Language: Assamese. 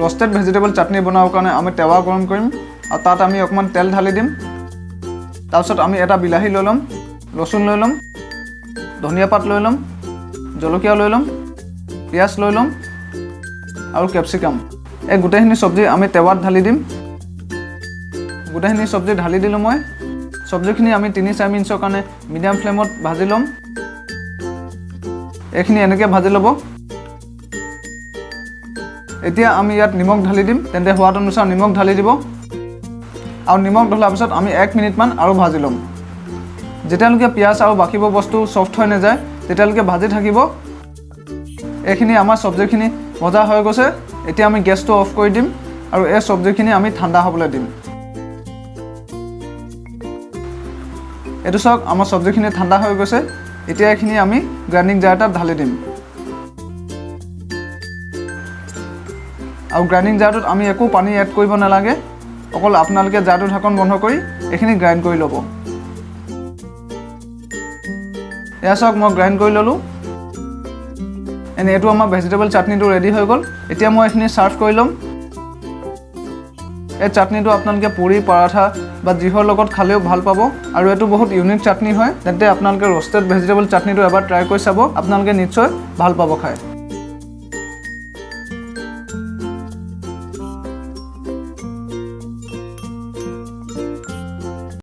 ৰ'ষ্টেড ভেজিটেবল চাটনি বনাবৰ কাৰণে আমি টেৱা গৰম কৰিম আৰু তাত আমি অকণমান তেল ঢালি দিম। তাৰপিছত আমি এটা বিলাহী লৈ ল'ম, ৰচুন লৈ ল'ম, ধনিয়া পাত লৈ ল'ম, জলকীয়া লৈ ল'ম, পিঁয়াজ লৈ ল'ম আৰু কেপচিকাম। এই গোটেইখিনি চব্জি আমি টেৱাত ঢালি দিম। গোটেইখিনি চব্জি ঢালি দিলোঁ মই। চব্জিখিনি আমি 3-4 মিনিটৰ কাৰণে মিডিয়াম ফ্লেমত ভাজি ল'ম। এইখিনি এনেকৈ ভাজি ল'ব। এতিয়া আমি ইয়াত নিমখ ঢালি দিম। তেন্তে সোৱাদ অনুসাৰ নিমখ ঢালি দিব আৰু নিমখ ঢলাৰ পিছত আমি 1 মিনিটমান আৰু ভাজি ল'ম। যেতিয়ালৈকে পিঁয়াজ আৰু বাকীবোৰ বস্তু ছফ্ট হৈ নাযায়, তেতিয়ালৈকে ভাজি থাকিব। এইখিনি আমাৰ চব্জিখিনি ভজা হৈ গৈছে। এতিয়া আমি গেছটো অফ কৰি দিম আৰু এই চব্জিখিনি আমি ঠাণ্ডা হ'বলৈ দিম। এইটো চাওক, আমাৰ চব্জিখিনি ঠাণ্ডা হৈ গৈছে। এতিয়া এইখিনি আমি গ্ৰাইণ্ডিং জাৰ এটাত ঢালি দিম আৰু গ্ৰাইণ্ডিং জাৰটোত আমি একো পানী এড কৰিব নালাগে। অকল আপোনালোকে জাৰটো ঢাকন বন্ধ কৰি এইখিনি গ্ৰাইণ্ড কৰি ল'ব। এয়া চাওক, মই গ্ৰাইণ্ড কৰি ল'লোঁ। এনে এইটো আমাৰ ভেজিটেবল চাটনিটো ৰেডি হৈ গ'ল। এতিয়া মই এইখিনি ছাৰ্ভ কৰি ল'ম। এই চাটনিটো আপোনালোকে পুৰি, পৰাঠা বা যিহৰ লগত খালেও ভাল পাব আৰু এইটো বহুত ইউনিক চাটনি হয়। তেন্তে আপোনালোকে ৰ'ষ্টেড ভেজিটেবল চাটনিটো এবাৰ ট্ৰাই কৰি চাব, আপোনালোকে নিশ্চয় ভাল পাব খাই।